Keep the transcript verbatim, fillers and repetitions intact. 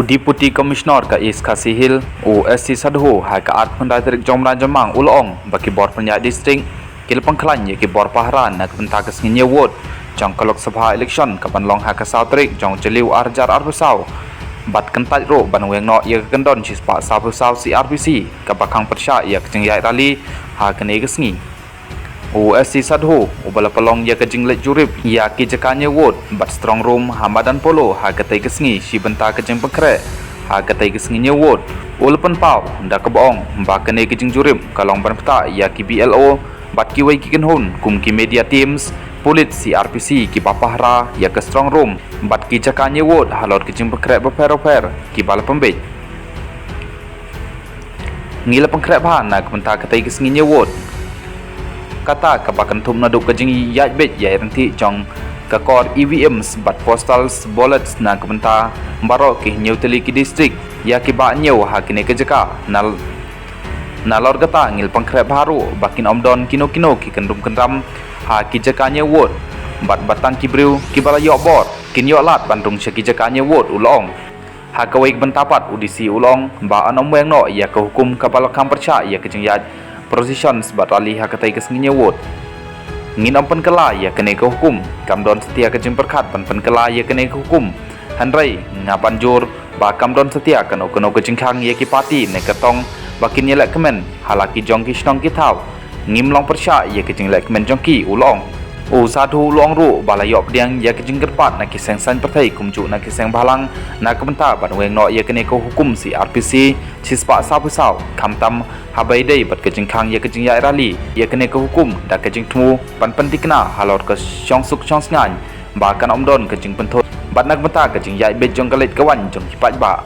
Deputy Commissioner ka East Khasi Hills, u S C Sadhu, ha ka arphew khyndai tarik jong u bnai Jymmang u la ong ba ki bor pynïaid district ki la pynkhlaiñ ïa ki bor pahara na ka bynta ka sngi New Vote jong ka Lok Sabha election ka ban long ha ka saw tarik jong u Jylliew ar hajar arphew saw. Bad kyntait ruh ban weng noh ïa ka kyndon shispah sawphew saw C R P C kaba khang pyrshah ïa ka jingïaid rally ha kane ka sngi. U S C Sadhu uba la pynlong ïa ka jingleit jurip ïa ki jaka New Vote bad strong room ha Madan Polo ha katei ka sngi shi bynta ka jingpynkhreh ha katei ka sngi New Vote, u la pynpaw da kaba ong ba kane ka jingjurip ka long ban pyntah ïa ki B L O bad kiwei ki kynhun kum ki media teams, pulit, C R P C kiba pahara ïa ka strong room bad ki jaka New Vote halor ki jingpynkhreh bapher bapher kiba la pynbeit. Ngi la pynkhreh bha na ka bynta katei ka sngi New Vote, kata kaba kynthup naduh ka jingïaid beit ïaid rynti jong ka kor E V Ms bad postal ballots na ka bynta baroh ki hynñiew tylli ki district ïa kiba ñiew ha kine ki jaka. Na, nalor kata ngi la pynkhreh bha ruh ba kin ym don kino kino ki kyndrum kyndram ha ki jaka New Vote bad ba tang ki briew kiba la ïoh bor kin ïoh lad ban rung sha ki jaka New Vote, u la ong. Ha kawei ka bynta pat u D C u la ong ba yn ym weng noh ïa ka hukum kaba la khang pyrshah ïa ka jingïaid processions bad rally ha katei ka sngi New Vote. Ngin ym pynkylla ïa kane ka hukum, kam don satia ka jingpyrkhat ban pynkylla ïa kane ka hukum. Hynrei nga ban jur ba kam don satia kano kano ka jingkhang ïa ki party ne ka thong ba kin ïaleh kmen ha la ki jong ki shnong ki thaw. Ngim long pyrshah ïa ka jingleh kmen jong ki, u la ong. U Sadhu u la ong ruh ba la ïoh pdiang ïa ka jingkyrpad na ki seng saiñ pyrthei kumjuh na ki seng bhalang na ka bynta ban weng noh ïa kane ka hukum C R P C shispah sawphew saw, khamtam haba ïadei bad ka jingkhang ïa ka jingïaid rally ïa kane ka hukum da ka jingthmu ban pynthikna halor ka shongsuk shongsngaiñ ba kan ym don ka jingpynthut bad na ka bynta ka jingïaid beit jong ka leit ka wan jong ki paidbah.